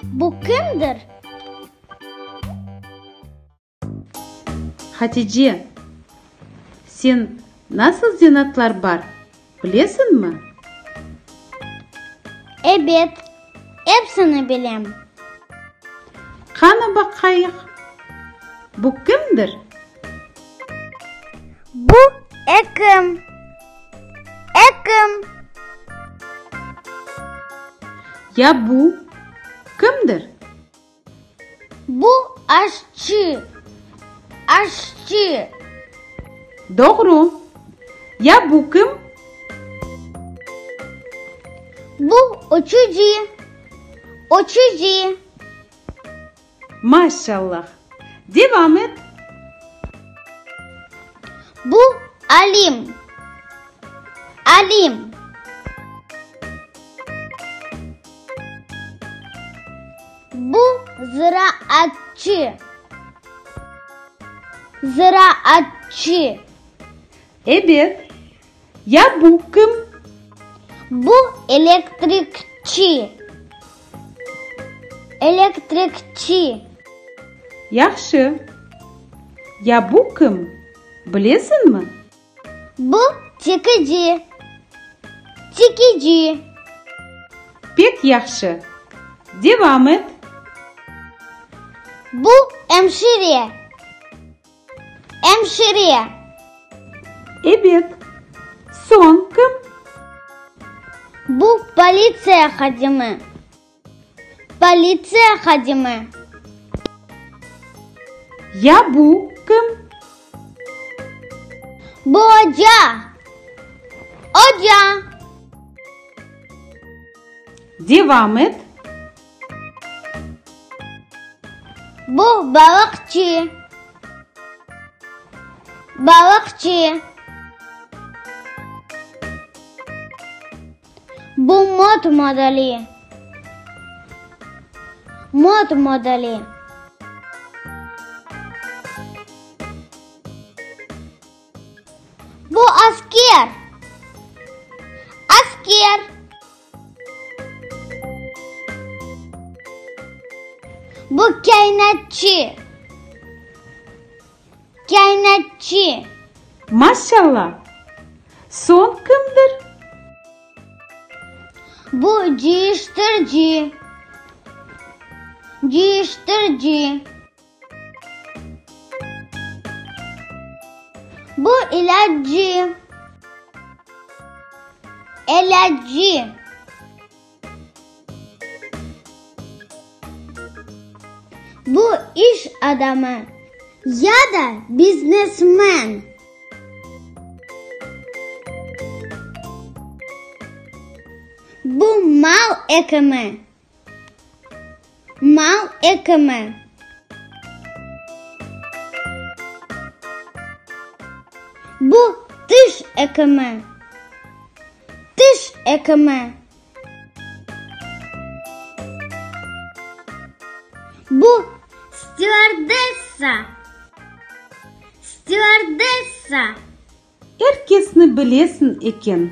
Bu kimdir? Hatice, sen nasıl zenaatlar bar, bilesiñmi? Ebet, epsini bilem. Qana baqayıq, bu kimdir? Bu ekim. Ekim. Ya bu kimdir? Bu aşçı. Aşçı. Doğru. Ya bu kim? Bu uçucı. Uçucı. Maşallah! Devam et! Bu Alim. Alim. Bu ziraatçı. Ziraatçı. Ebet. Ya bu kim? Bu elektrikçi. Elektrikçi. Yahşı. Ya bu kim, bilesiñmi? Bu tikici. Tikici. Pek yahşı. Devam et. Bu emşire. Emşire. Ebet. Soñ kim? Bu politsiya hadimi. Politsiya hadimi. Ya bu kim? Bu oca. Oca. Devam et. Bu balıqçı. Balıqçı. Bu mot modeli. Mot modeli. Bu asker. Asker. Bu kâinatçı. Kâinatçı. Maşallah! Soñ kimdir? Bu cıyıştırcı. Cıyıştırcı. Bu ilâcı. İlâcı. Bu iş adamı ya da biznesmen. Bu mal ekimi. Mal ekimi. Bu tiş ekimi. Tiş ekimi. Bu stüardessa. Stüardessa. Er kesni bilesiñ eken.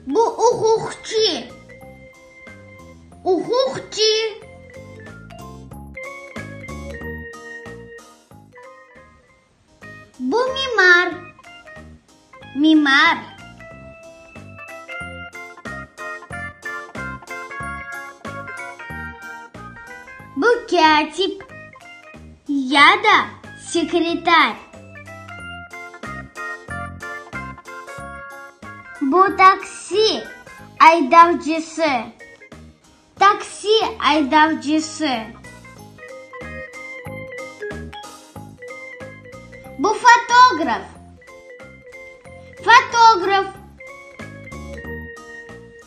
Bu uquqçı. Uquqçı. Bu mimar. Mimar. Bu kâtip ya da sekretar. Bu taksi aydavcısı. Taksi aydavcısı. Bu fotograf. Fotograf.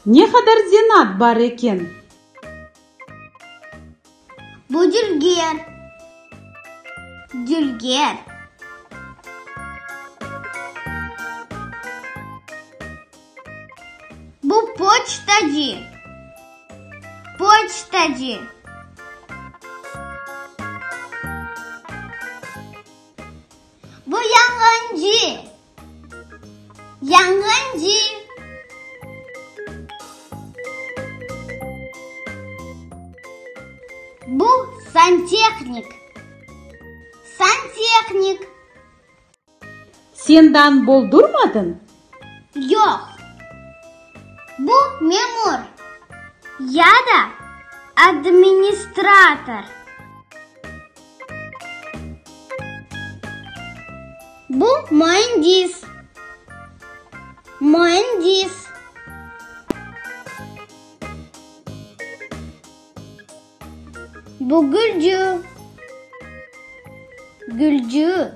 Ne qadar zenaat bar eken! Bu dülger. Dülger. Bu poçtacı. Poçtacı. Bu yanğıncı. Yanğıncı. Bu santehnik. Santehnik. Sen daa boldurmadıñ? Yoq. Bu memur ya da administrator. Bu müendis. Müendis. Bu gülcü. Gülcü.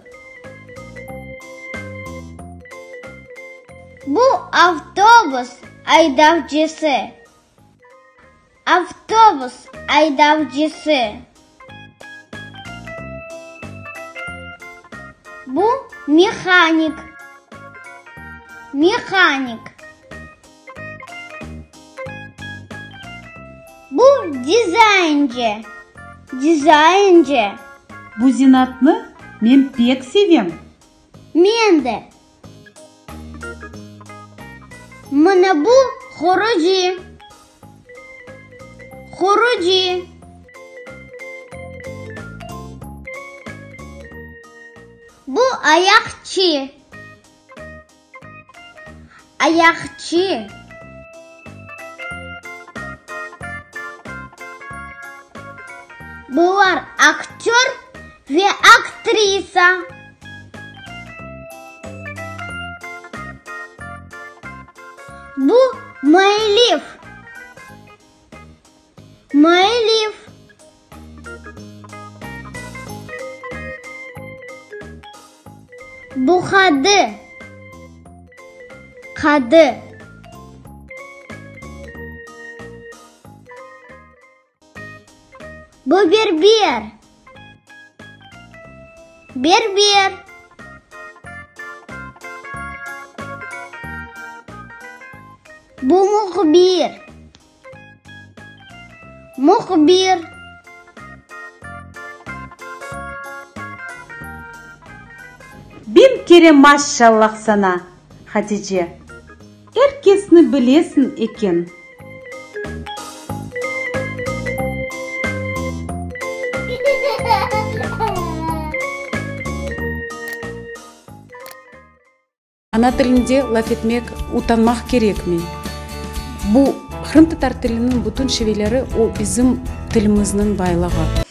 Bu avtobus aydavcısı. Avtobus aydavcısı. Bu mehanik. Mehanik. Bu dizayncı. Dizayncı. Bu zenaatnı men pek sevem. Men de. Mına bu qurucı. Qurucı. Bu ayaqçı. Ayaqçı. Bular aktör ve aktrisa. Bu müellif. Müellif. Bu qadı. Qadı. Bu berber. Berber. Bu mühbir. Mühbir. Biñ kere maşallah saña, Hatice, er kesni bilesiñ eken. Ana tilinde laf etmek utanmaq kerekmey. Bu qırımtatar tiliniñ bütün şiveleri o bizim tilimizniñ baylığı.